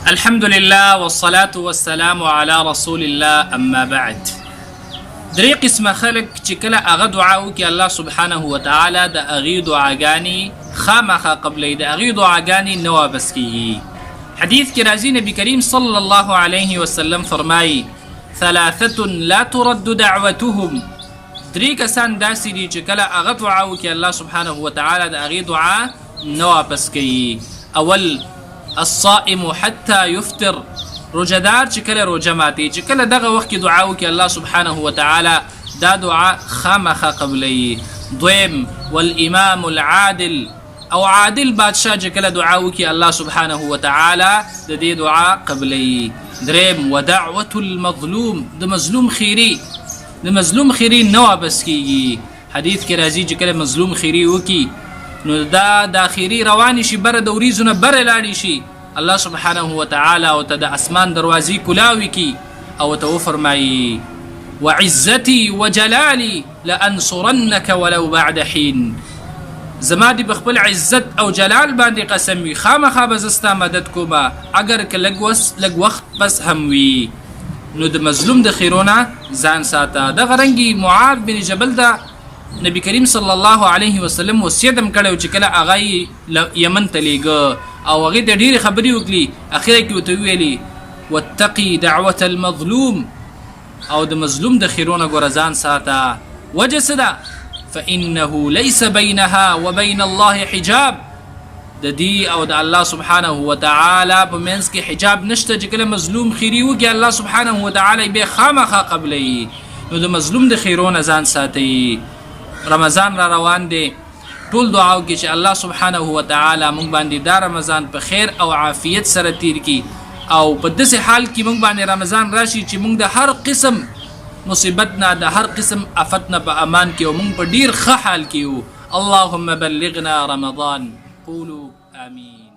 الحمد لله والصلاة والسلام على رسول الله اما بعد. درې قسمه خلک چې کله هغه دعا وکړي، الله سبحانه وتعالی د هغې دعاګانې خامخا قبلوي، د هغې دعاګانې نه واپس کیږي. حدیث کې راځي، نبی کریم صلی الله علیه وسلم فرمایي: ثلاثة لا ترد دعوتهم. درې کسان داسې دي چې کله هغه دعا وکړي، الله سبحانه وتعالی د هغې دعا نه واپس کوي. اول، الصائم حتى يفطر، روژهدار چې کله روژه ماتي، چې کله دغه وخت کې دعا وکړي، الله سبحانه وتعالی دا دعا خامخا قبلوي. دویم، والامام العادل، او عادل بادشاه چې کله دعا وکړي، الله سبحانه وتعالی د دې دعا قبلوي. دریم، ودعوة المظلوم، د مظلوم خیری، د مظلوم خیری نه واپس کیږي. حدیث کې راځي چې کله مظلوم خیری وکړي، نو دا خیری روانې شي، بره د وریځو نه بره لاړې شي، الله سبحانه وتعالی او ته د اسمان دروازې کلاوي کی او ته وفرمایي: وعزتي وجلالي لانصرنك ولو بعد حين. زما دې په خپل عزت او جلال باندې قسم وي، خامخا به زه ستا مدد کوم، اګر که لږ وس لږ وخت پس هم وي. نو د مظلوم د خیرو نه ځان ساته. دغه رنګي معاذ بن جبل ته نبی کریم صلی الله علیه وسلم وصیت هم کړی چې کله هغه یمن ته لیږه او هغې ته ډېرې خبرې وکړي، اخره کې ورته وویلې: واتقي دعوة المظلوم، او د مظلوم د خیرو نه ګوره ځان ساته. وجه څه ده؟ فإنه ليس بينها وبين الله حجاب. د دې او د الله سبحانه وتعالی په منځ کې حجاب نشته چې کله مظلوم خیری وکړي، الله سبحانه وتعالی بیا خامخا قبلوي. نو د مظلوم د خیرو نه ځان ساتئ. رمضان را روان دی، ټول دعا وکړي چې الله سبحانه وتعالی موږ باندې دا رمضان په خیر او عافیت سره تیر کړي، او په داسې حال کې موږ باندې رمضان راشي چې موږ د هر قسم مصیبت نه، د هر قسم آفت نه په امان کې او موږ په ډیر ښه حال کې یو. اللهم بلغنا رمضان، قولوا آمين.